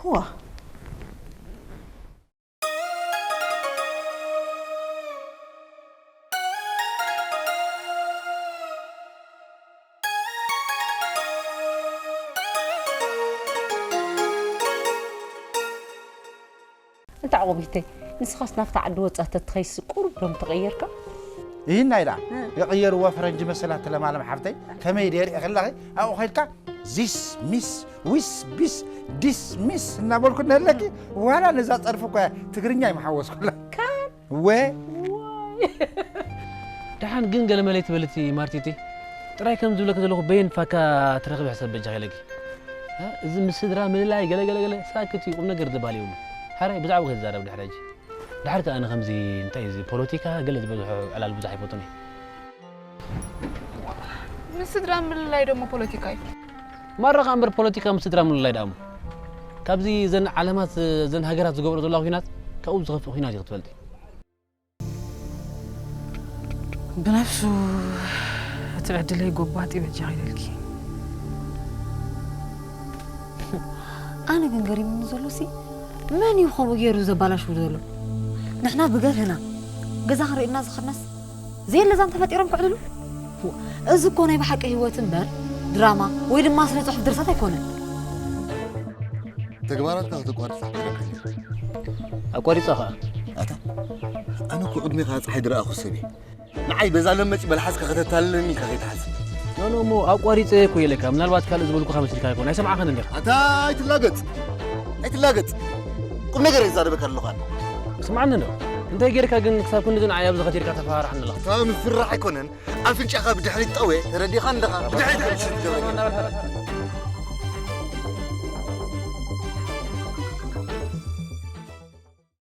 እዋ። እንታ ዓቑቢተይ፣ ንስኻስ ናብታ ዓዲ ወጻእ ተትኸይድስ ቁሩብ ዶ ምተቐየርካ? ይህና ኢላ እ። የቐየርዋ ፈረንጂ መሰላት ለማለም ሓፍተይ፣ ከመይ ደይ ርኢ ከለኺ ኣብኡ ኸይድካ ዚስ ሚስ ዊስ ቢስ ዲስ ሚስ እናበልኩ ነለኪ ዋላ ነዛ ጸርፊ እኳ ትግርኛ ይመሓወስኩላ። ካን ወ ዋይ። ደሓን ግን ገለመለ ኣይትበልቲ ማርቲቲ። ጥራይ ከም ዝብለኪ ዘለኹ በየን ፋካ ትረኽቢ ሕሰብ በጃኺ ኢለኪ። እ፣ እዚ ምስ ስድራ ምልላይ ገለ ገለ ገለ ሳክት እዩ፣ ቁም ነገር ዝበሃል የብሉ። ሓራይ ብዛዕባ ከይዛረብ ድሕሪ ሕጂ። ድሓር ከኣ ኣነ ከምዚ እንታይ እዚ ፖለቲካ ገለ ዝበዝሖ ዕላል ብዙሕ ኣይፈቱን እየ። ምስ ስድራ ምልላይ ደሞ ፖለቲካ እዩ። ማራ ከኣ እምበር ፖለቲካ ምስ ስድራ ምልላይ ደኣ እሞ። ካብዚ ዘን ዓለማት ዘን ሃገራት ዝገብሮ ዘለዋ ኲናት ካብኡ ዝኸፍእ ኲናት እዩ ክትፈልጢ። ብነፍሱ እቲ ዕድለይ ጎባጥ ይበጃ ኢለልኪ። ኣነ ግን ገሪምኒ ዘሎ ሲ መን እዩ ከምኡ ገይሩ ዘባላሽው ዘሎ? ንሕና ብገርህና ገዛ ክንርእና ዝኸድናስ ዘየለ ዛን ተፈጢሮም ክዕልሉ? እዚ እኮ ናይ ብሓቂ ህይወት እምበር ድራማ ወይ ድማ ስነ ጽሑፍ ድርሰት ኣይኮነን። ተግባራትካ ከተቋርጻ ክረክል። ኣቋሪጻ ኸኣ? ኣታ ኣነ እኮ ዕድሜኻ ጸሓይ ድረኣኹ ሰብ እየ። ንዓይ በዛ ለመጭ መልሓስካ ከተታልለኒ ኢልካ ከይትሓስብ። ኖ፣ ኖ፣ እሞ ኣቋሪጸ እኮ ኢለካ። ምናልባት ካልእ ዝበልኩኻ መሲልካ ይኮን? ኣይሰማዕኻን እንዲኻ። ኣታ ኣይትላገጽ። ኣይትላገጽ። ቁም ነገር እየ ዝዛረበካ ኣለኹ ኣነ። ስምዓኒ እንዶ። እንታይ ጌርካ ግን ክሳብ ክንድዚ ንዓይ ኣብዚ ኸቲርካ ተፈራርሓኒ ኣለኻ? ኣታ ምፍርራሕ ኣይኮነን። ኣፍንጫኻ ብድሕሪት ጠውየ። ተረዲኻ ኣለኻ። ብድሕሪት ሕልሽ ትገብረኒ።